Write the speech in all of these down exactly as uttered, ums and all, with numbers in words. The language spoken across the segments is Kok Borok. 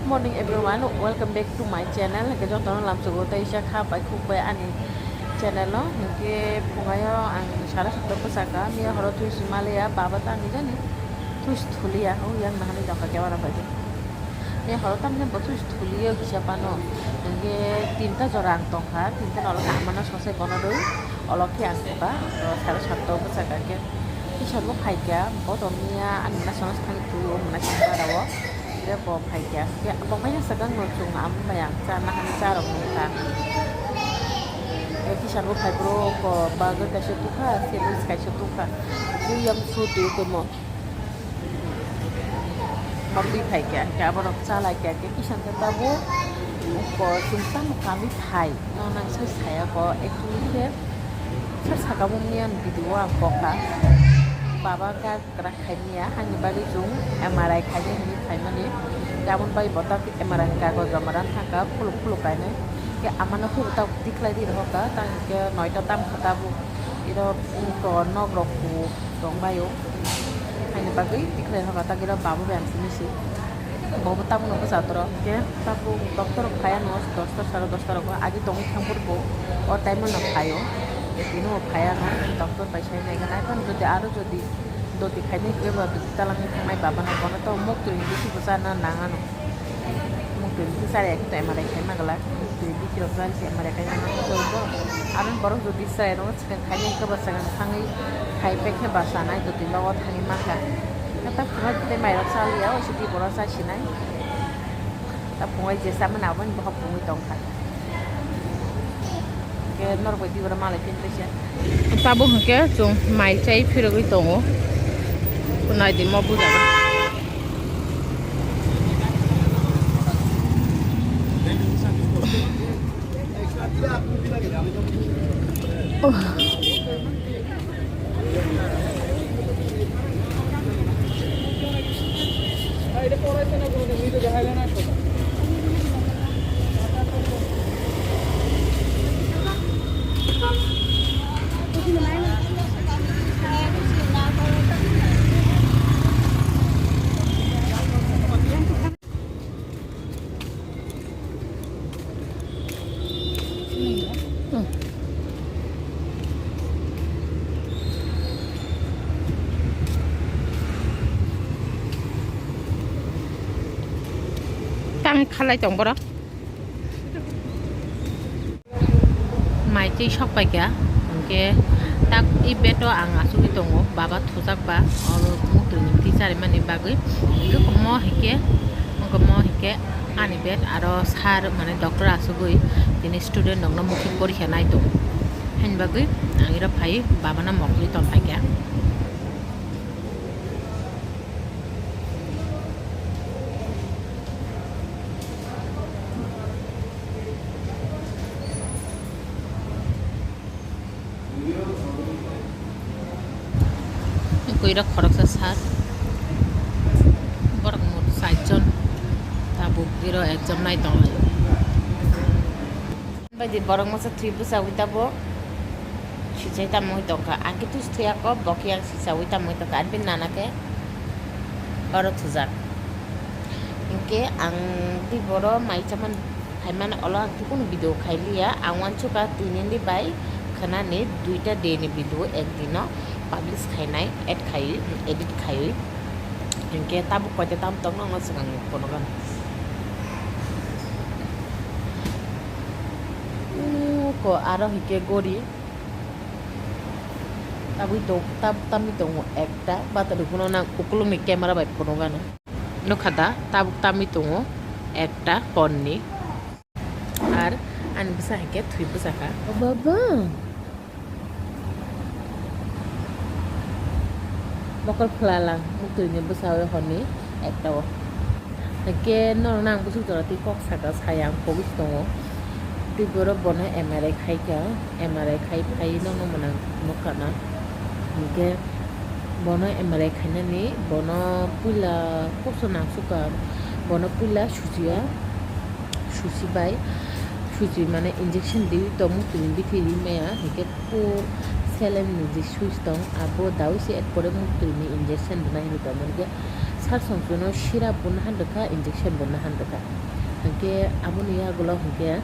Morning everyone, welcome back to my channel. Hingke jotono lamsogo tei isa kha bai khuk bai ani channel o. Hingke phungayo ang sara satta bwsaka, miya horo thuis maliya, baba ta ni jani thuis thuliya, o yang nahani doka kebara bai. Miya horo tamni bo thuis thuliya kisa pano. Hingke tinta jora ang tongkha, tinta no olok amano sose bono rw, olok khe ang thoka, sara satta bwsaka khe. Kisa bo phaikya, bo to miya ani masa masa thangwi thuio, mwnai songkha rao. Khe bo phaikya. Khe bo phai sakang no chwng am bai ang cha nahani cha rok nungkha. Khe kisa bo phai bro ko bagwi kaisa tukha, sandwich kaisa tukha. Khe yang su twi twi mo. Bo twi phaikya, khe abo rok cha laikya, khe kisa khe tabuk ko chwng tamo kami thai. No nang sai saya ko actually khe sa saka bo miya ni video ang kokha. Baba ka kwrak khaimya, hani bagwi chwng M R I khainai hinwi khaimani. Tamoni bagwi bo ta M R I ni kagoj joma rwna thangkha, phuluk phuluk kainai. Khe amano khe bo ta tikhlai di rohorkha, tang khe noita tamkha tabuk. Iro, mm, to nok rok ku tong baio. Hani bagwi tikhlai rohorkha, ta khe iro babo bai ang simi si. Bo bo tabukno bwsa toro, hingke tabuk doctor rok phaiya no dosta sare dosta rogo agi tongwi thang phuru bo o time o no phaio, tini bo phaiya no doctor bai sai nai nai phano jodi aro jodi doti khainai hingke ba doti talangwi thangnai baba no bono to muk twi bisi bwsa na nang ano, muk twi bisi chari ya khe to M R I khai ma glak, muk twi bisi rok chari se M R I khai ma glak, aro borok jodi chari rok. Khainai khe bwskango thangwi khai pekhe bwsanai dotino o thangwi mankha. Khe ta phungo tei mairok chaliya, o sidi borok chasinai. Ta phungo je chamani aboni bokhok phungwi tongkha. Khe norok bai dibora malai phini tongsa. Tabuk hwnkhe chwng mai chai phirogwi tongo. Naidi mo bujago. Tang khalai tong borok. Mai twi sok paikha, hwnkhe tak i bed o ang achugwi tongo, baba thujak ba, oro muktwi ni twi charimani bagwi. Hwnkhe mo hwnkhe, hwnkhe mo hwnkhe ani bed aro sir mane doctor achugwi tini student rokno mukti porikha nai tongo. Haini bagwi ang iro phai babano mokli ton paikha. Koirok khoroksa sir, borok moto sait jon, tabuk iro exam nai tonglaio. Baidi borok masa thwi bwsagwi tabuk sichai tamo wng tongkha. Ang khe tusu thwi ako, bo khe ang sichaui tamo wng tongkha. Ar bini nana khe oro thujak. Hinkhe ang tei boro mai chamani phaimani ulo ang khe kunu video khailiya. Ang uansukha tinini bai khwnani duita day ni video ek dino publish khainai, add khaiwi, edit khaiwi. Hinkhe tabuk koita tam tongno, wngno swkang nuk phunukgano. Uko aro hinkhe gori. Tabuk tok, tab, tamni tongo ekta, bata rwphano nang ukulukni camera bai phunukgano. Nukha da, tabuk tamni tongo ekta horni. Ar ani bwsa hinkhe thwi bwsakha. O baba. Mokol phwlalang muktwini bwsao horni ekta o. Hinkhe norokno ang bwswk jora twi kok saka, saya ang pogwi tongo. Tei borok bono M R I khaikha, M R I khai phai nokno mwnang nukha na. Hinkhe bono M R I khainani bono puila kokso nangsukha, bono puila sujiya, susi bai, susi mane injection riwi tongmung tini bithi ri maya, hinkhe O saline ni je switch tong, abo dawi se, er pore muktwi ni injection rwna hinwi tongmani khe, Sar songsono syrup bo nahan rwkha, injection bo nahan rwkha. Hinkhe aboni yagulo hinkhe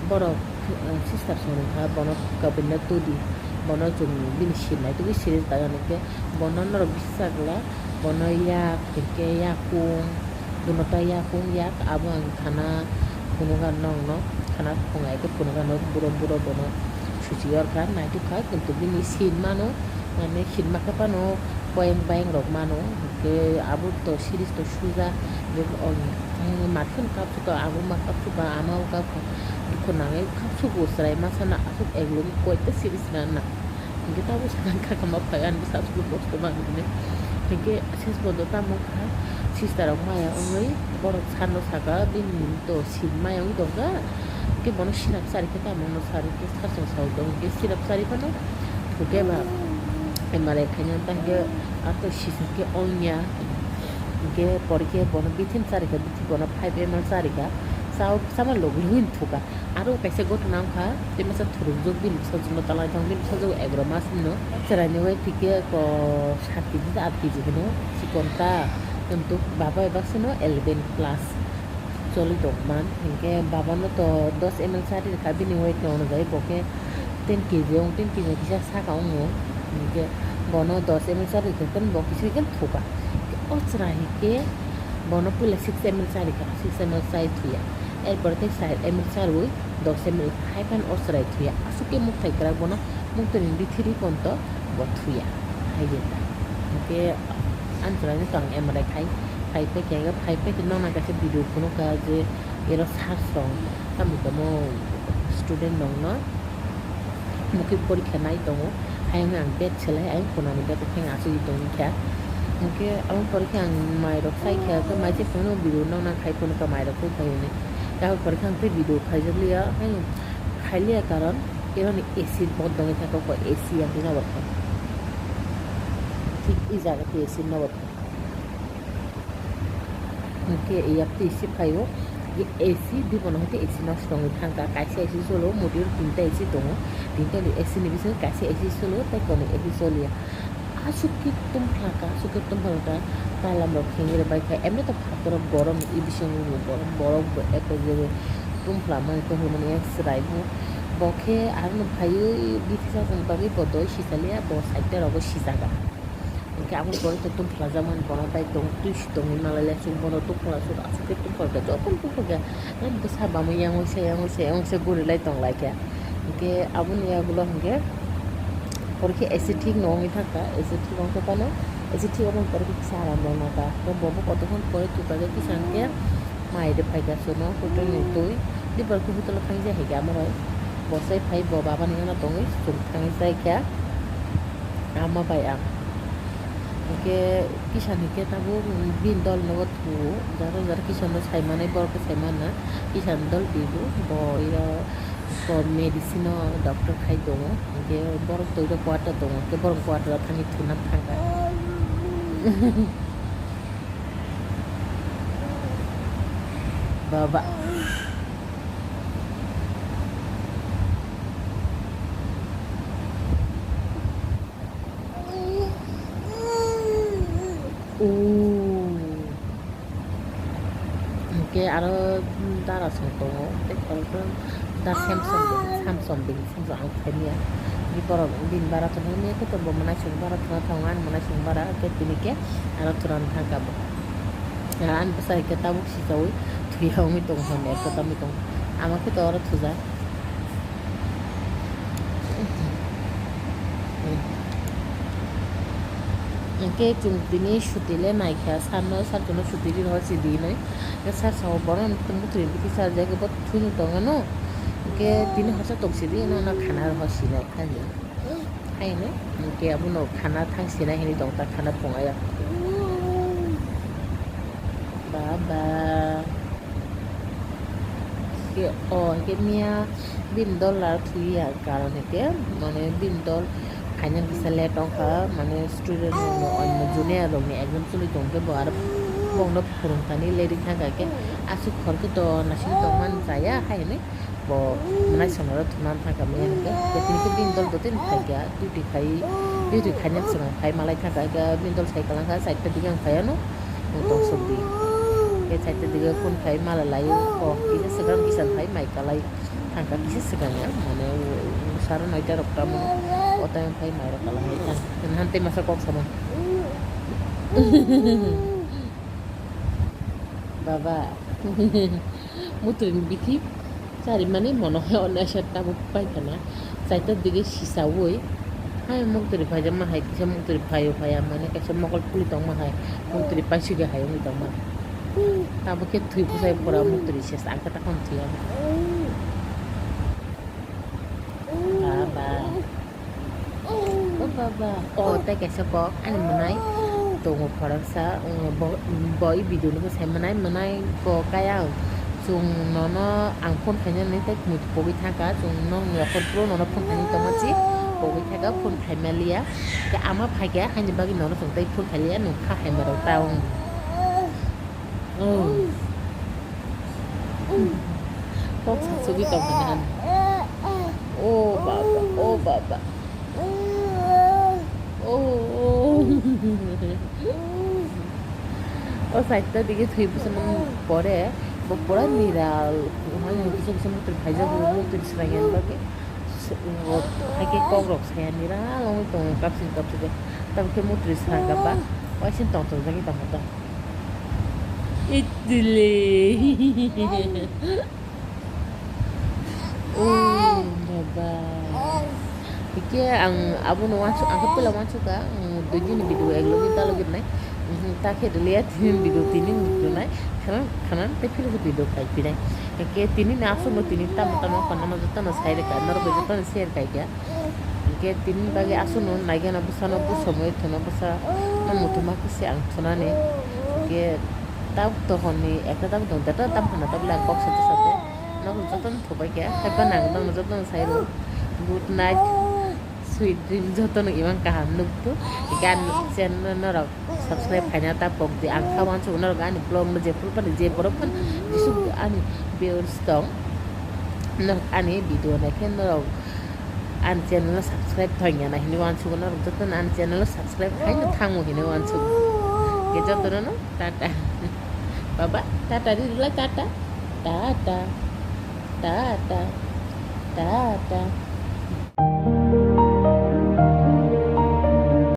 borok, eh, sister song rwkha, bono kabinda tudi, bono chwng bini seat naitugwi serious bagwi hinkhe bono norok bisi chagla, bono yak hinkhe yakung, bono ta yakung yak, abo ang thana phunukha nokno, thana phunukha hinkhe phunukha nok buro buro bono suchi yorkha, naitukha, kintu bini seat mano, mane seat makhe phano, Poyeng bayeng rok mano, hinkhe abo to series to suja, bebak ong, ang matwng kapsu to abo ma kapsu ba ama o kapsu, dukhu nangwi kapsu bo chwrai masa na aswk eglogwi koita series na na, hinkhe tabo sakang kaka ma phai ani bwsa aswk kosto man hwnwi, hinkhe ses bondo tamo kha sister rok maya wngwi borok sano saka bini to seat maya wngwi tongkha, hinkhe bono sinam sari khe tamo wngno sari khe sachwng sao tong hinkhe sinam sari phano. Hwnkhe ba M R I khaina tangkhe ato sising khe ongya. Hwnkhe porikhe bono bithi charikha, bithi bono five M L charikha. Chao sama logwi hwn thuka. Aro kaisa gotna wngkha, tei masa thurukjak bini bwsajwkno talai thang, bini bwsajwk egaroh mas hwno. Chwraini wai thikhe ko sat kg tei aat kg hwno chikon ta. Kintu baba bai baksano eleven plus. Choli tongman, hinkhe babano to dos M L chari rwkha, bini weight no onojai bo khe ten K G ong, ten K G kisa saka ongo, hinkhe bono dos M L chari rwkha, bo kisa khe thuka. O chwrai hinkhe bono puila six M L chari rwkha, six M L chai thuya, erpore khe char M L charwi dos M L hai phano o chwrai thuya, aswk khe mukthaikrak bono. Muktrwini bithi ri ponto bo thuya, hai de ta. Hinkhe ani chwraino to ang M R I khai, khai pai khe, khai pai khe nokna kaisa video phunukha je ero sir song tamo tamo student rokno mukhe porikha nai tongo, ayang ang bag selai, ayang khunani bag khe achugwi tongkha. Hinkhe aboni pore khe ang mairok chai kha, khe mai se phunukno video nokna khai phunukha mairok khe khai hwnwi. Aboni pore khe ang tei video khaijakliya, hai khailiya karon. Ironi A C bo dongwi thangkha ko, A C yang twi nobar kha. Thik i jaga twi A C nobar kha. Hinkhe yak twi A C phaio. Ye A C dibono hai tei A C nosto wngwi thangkha. Kaisa A C cholo, motio tinta A C tongo. Tinta ni A C ni bisingo kaisa A C cholo, tei konwi A C choliya. Aswk khe tongphla kha, aswk khe tongphla kha, tailam rok khengwi rwbai kha, emni to phator rok borom, e bisingo bo borom, borok bo eko je tongphla mani, tongphla mani yang chwrai bo, bo khe aroni phaiwi bithi sajani bagwi bo doi sisaliya, bo side rogo sijaga. Hinkhe aboni pore to tongphla jakmani bono tai tong, twi si tongwi malai le chwng bono tongphla suk, aswk khe tongphla kha, jotono tongphla kha, bwsa bamwi yang use, yang use, yang use guri lai tong lai kha. Hinkhe aboni yagulo hinkhe pore khe A C thik no wngwi thangkha, A C thik wngkhe phano, A C thik wngmani pore khe kisa aram rwna kha. Tei bo bo kotokon pore thwkha khe kisa hinkhe mai rwphai kha chwngno hotel ni twi. Tei borok khe hotel o thangwi jai hai khe amo rok. Bo sai phai bo baba ni gana tongwi chwng thangwi chai kha ama bai ang. Hinkhe kisa ni khe tabuk bini dol nogo thuo, jara jara kisa no sai manai borok khe sai manna, kisa ni dol bibo bo iro. Ko medicine o doctor khai tongo, hinkhe borok toibo quarter tongo, hinkhe borok quarter o thangwi thwna thangkha. Baba. Ooh. Hinkhe aro dara song tongo, tei khoroksa da Samsung bo, Samsung bini Samsung ang phaimya. Bini borok bini bara thwngmani khe bo mwnaisong bara thwngna thango, ani mwnaisong bara khe tini khe aro thwna thangkha bo. Ani bwsai khe tabuk sichaui thuya wngwi tongo, hwnwi ekta tongwi tongo. Ama khe to oro thujak. Hinkhe chwng tini suti le naikha, sarno, sarno suti ri rw si di hinwi. Sar sao bono muthri bithi sarjak, bo thwino tongmano. Hinkhe tini horsa tong si di, no, no khana rw si nai, kha di. Hai hinwi, hinkhe abono khana thang si nai hinwi tong ta, khana pung aya. Baba. Ke, o, ke miya bini dol lar thuya karon ke, mane bini dol khaina kisa late wngkha, mane student rokno, onyo junior rokni exam choli tongkhe bo aro bongno phwrwngthani late wngkha ke, aswk khorokhe to naising tongmani chaya hai hinwi. Bo mwnai songnaro thumna thangkha manya hwnkhe, tini khe bini dol bo tini phaikha, duty khai, duty khaina swkang khai malai thangkha, hwnkhe bini dol sai kwlangkha, chaita dige ang phaiano, tong sokdi. Hwnkhe chaita dige phone khai mala laio, o kisa swkang bisan phai mai kalai thangkha, kisa swkang ya, mane, saro noita rok tamo, o time phai mai rok kalai hai thang, hante masa kok sama. Baba. Mutri ni bithi chari mani mono hai onne asha tabuk pai khana. Chaita dige sisa oi. Hai mutri phai jama hai kisa mutri phai o phai amani kaisa mokol puli tong ma hai. Mutri pai sugi hai ongoi tong ma. Tabuk khe thwi bwsai pora mutri ses ang khe takhon thwi abo. Baba. O baba. O tei kaisa kok ani mwnai tongo khoroksa, um, bo, boi video no sai mwnai, mwnai kok kaya ang. Chwng nono ang phone khainani tei kmui pogwi thangkha, chwng nong yakhor phuru nono phone khainani tongma si pogwi thangkha, phone khaimaliya. Khe ama phaikha haini bagwi nono chwng tei phone khailiya, nwng kha haima rok ta wng. Oh. Kok sa sugwi tong kha na. Oh baba, oh baba. Oh. O side ta dige thwi bwswk pore, bo pura niral, kisa kisa mutri phaijak, mutri swrang bagwi. Hai khe kok rok saya niral wngwi tongo kapsin kapsin khe. Tamo khe mutri swrang ba, waising tong tong jagwi tongkha ta. Itli. Oh, baba. Hikhe ang abono wansuk, ang khe puila wansuk kha, ang dui din video ek logi ta logi nai. Mhm, ta khe rwliya tini video tini video nai. Khana, khana tei philip video khai pinai. Hikhe tini ni aswk no tini tamo tamo khana no joto no sai rwkha, norok bai joto no share khai kha. Hingke tini bagwi aswkno naigana bwsano bwsomwi thwna bwsa no muthuma khe se ang thwnani. Hingke tabuk dohorni ekta tabuk dong, data tam hwnna tabuk le ang kok sate sate nogo jotono thubai khe, haiphano ang nono jotono sai rw. Good night, sweet dream jotono imang kaham nuktu. Hingke ani channel norok subscribe khaina ta pokdi. Ang kha wansuk norok ani vlog no jephuru phano je borok phano jesuk ani viewers tong norok ani video naikhe norok ani channel no subscribe thangya na hinwi wansuk norok jotono ani channel no subscribe khaina thango hinwi wansuk. Ke jotono no tata. Baba tata ri rwlai tata. Tata. Tata. Tata.